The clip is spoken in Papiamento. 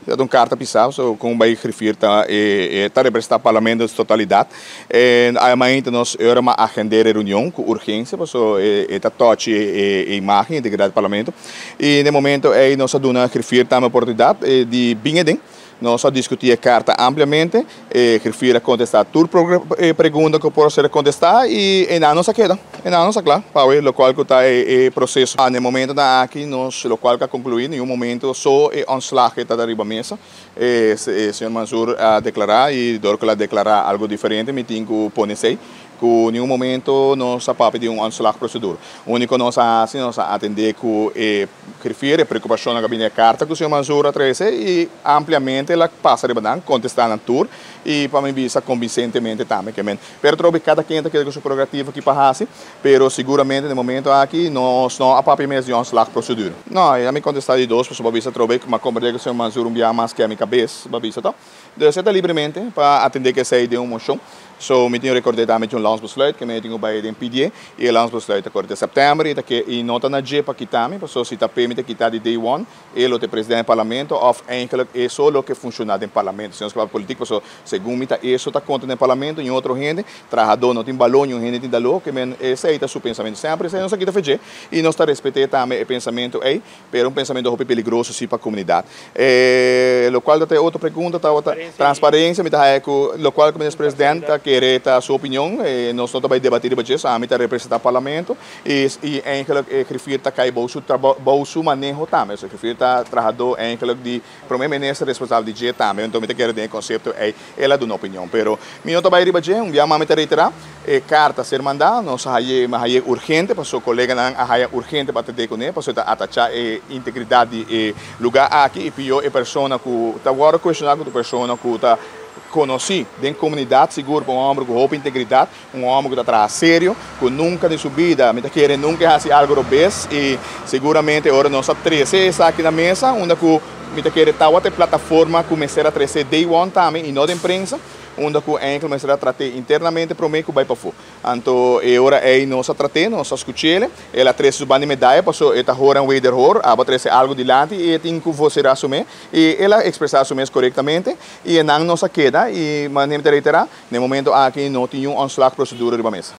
Ta un karta pisá, so kon bai griffier ta e ta representá parlamento en su totalidat. En ademas nos ora a agend'é e reunion ku urgensia paso e ta tochi e imagen, integridat di parlamento. I na e momento ei nos a duna griffier tambe oportunidat di bin aden. Nos a diskutí e karta ampliamente, e griffier a kontestá tur pregunta ku por ser kontestá i einan nos a keda, einan nos a kla pa awe lokual ku ta e proseso. Na e momentonan aki nos lokual ku a konkluí ningun momento so e ontslag e ta riba mesa. E señor Mansur a deklará i dor ku el a deklará algu diferente mi tin ku pone esei ku ningun momento nos a papia di un ontslagprosedur. Úniko nos a hasi nos a atendé ku e. Griffier e preocupacionnan cu a bini e carta cu señor Manzur a trece y ampliamente el a pasa riba nan, contesta nan tur y pa mi bisa convincentemente tambe ke men. Pero trobe cada ken ta keda cu su prerogativa aki pa haci, pero siguramente den momento aki nos no a papia mes di ontslagprocedure. No, ya mi contesta di dos pasobra bo a bisa trobe cu mi a comprende cu señor Manzur un bia mas ke mi cabes, bo a bisa to. Dus e ta libremente pa atende ku esei den un moshon. So mi tin rekord'é tambe tin un landsbesluit ke mi tin ku bai den pidié i e landsbesluit ta kore te sèptèmber i ta ke i no ta na dje pa kita mi pasobra si ta p'e mi ta kita di day one e lo ta e presidente di parlamento òf eigenlijk e so lo ke funshoná den parlamento si nos ke papia politik pasobra segun mi ta e so ta konta den parlamento niun otro hende trahadó no tin baló niun hende tin daló ke men esei ta su pensamentu semper esei nos a kita fe dje i nos ta respet'é tambe e pensamentu ei. Pero un pensamiento hopi peligroso si pa comunidad. E locual ta ta e otro pregunta tabata transparencia. Mi ta haya cu locual cu Minister President ta kere ta su opinion. Nos no ta bay debati riba dje. Ami ta representa Parlamento y y eigenlijk e griffier ta cay bou su trabou bou su maneho tambe. So e griffier ta trahador eigenlijk di Prome Minister responsabel di dje tambe. Enton mi ta kere den e concepto ey el a duna opinion. Pero mi no ta bay riba dje. Un bia mas mi ta reitera. E karta a ser mandá, nos a haye, mi a haye urgente pasobra koleganan a haya urgente pa atendé kuné, pasobra e ta atachá e integridat di e lugá aki i pió e persona ku ta wòrdu kuestioná ku ta un persona ku ta konosí den komunidat sigur pa un hòmber ku hopi integridat, un hòmber ku ta traha serio, ku nunka den su bida, mi ta kere nunka e hasi algu robes i seguramente ora nos a trese esaki na mesa unda ku mi ta kere tawata e plataforma ku mester a trese day one tambe i no den prensa. Unda ku enkel mester a trat'é internamente promé ku bai pafó. Anto e ora ei nos a trat'é, nos a skuch'el, el a trese su banda di medaya paso e ta hoor en wederhoor, abo a trese algu dilanti i e tin ku voserá su mes i el a ekspresá su mes korektamente i e nan nos a keda i manera mi ta reiterá, na e momento aki no tin niun ontslagprosedura riba mesa.